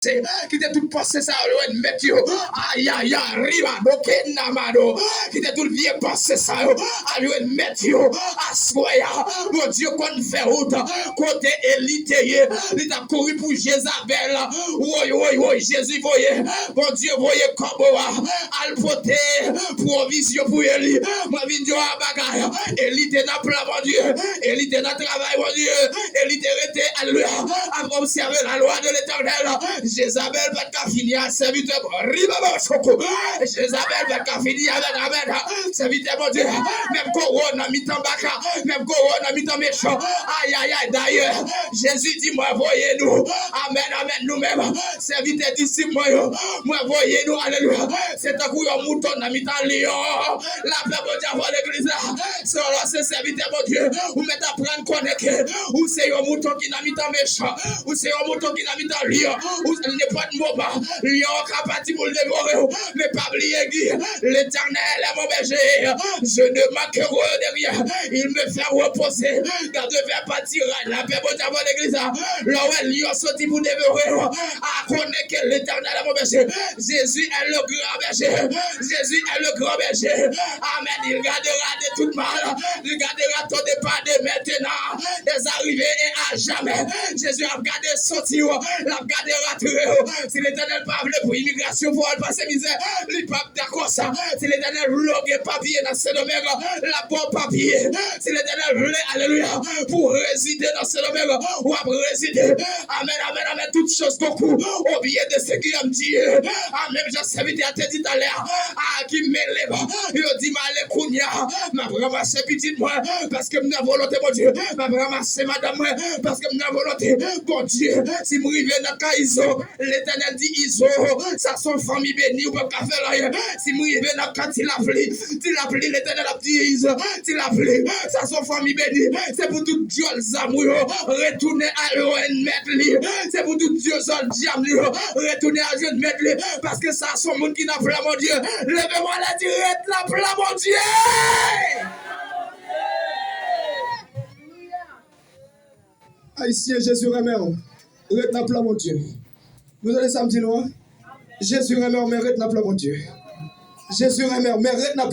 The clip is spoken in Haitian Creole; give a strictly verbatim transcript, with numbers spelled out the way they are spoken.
Kite tout panse sa yo al jwenn mèt yo. Ayaya, riba, doke, namado. Kite tout vye panse sa yo al jwenn mèt yo. Aswè a, Bondye konn fè wout kote Eli te ye. Li t ap kouri pou Jezabèl. Woy, woy, woy, Jezi voye. Bondye voye kòbo a al pote pwovizyon pou Eli. Mwen vin di w yon bagay. Eli te nan plan Bondye. Eli te nan travay Bondye. Eli te rete, alelouya, ap obsève la lwa de Letènèl. Jezabèl pa t ka fini ak sèvitè Bondye. Ribaba choko. Jezabèl pa t ka fini avèk, amèn, sèvitè Bondye. Menm kowo nan mitan baka, menm kowo nan mitan mechan. Ayayay, dayè, Jezi di, mwen voye nou. Amèn, amèn, nou menm, sèvitè disip mwen yo, mwen voye nou, alelouya. Se tankou yon mouton nan mitan lyon. Lapè Bondye avè w legliz la. Se yon lòt se sèvitè Bondye, ou mèt aprann konnen ke ou se yon mouton ki nan mitan mechan. Ou se yon mouton ki nan mitan lyon. Ou, nenpòt moman, lyon an ka pati pou l devore w. Men pa bliye, Guy, Letènèl est mon berger. Je ne manquerai de rien. Il me fait reposer dans de verts pâturages. Lapè Bondye avè w legliz la. Lè w wè lyon soti pou devore w, a konnen ke Letènèl est mon berger. Jezi est le grand berger. Jezi est le grand berger. Amèn. Il gardera de tout mal. Il gardera ton départ de maintenant, tes arrivées et à jamais. Jezi ap gade soti w, l ap gade rantre w. Si Letènèl pa vle pou imigrasyon fè w al pase mizè, li p ap dakò sa. Si Letènèl vle w gen papye nan Sendomeng, l ap ba w papye. Si Letènèl vle, alelouya, pou w rezide nan Sendomeng, w ap rezide. Amèn, amèn, amèn. Toutes choses concourent au bien de ceux qui aiment Dieu. Amèn. Jan sèvitè a te di talè a, a ki mele m, yo di m ale kounye a, m ap ranmase pitit mwen, paske m nan volonte Bondye. M ap ranmase madanm mwen, paske m nan volonte Bondye. Si m rive nan kay Izo, Letènèl di Izo, sa se yon fanmi beni, ou p ap ka fè l anyen. Si m rive nan kay Ti Lapli, Ti Lapli, Letènèl ap di Izo, Ti Lapli, sa se yon fanmi beni. Se pou tout dyòl zam ou yo retounen al jwenn mèt li. Se pou tout dyòl zam yo retounen al jwenn mèt li. Paske sa se yon moun ki nan plan Bondye. Leve men w la, di, ret nan plan Bondye. Ayisyen, Jezi renmen w. Ret nan plan Bondye. Nou tande sa m di nou an? Jezi renmen w, men ret nan plan Bondye. Jezi renmen w, men ret nan plan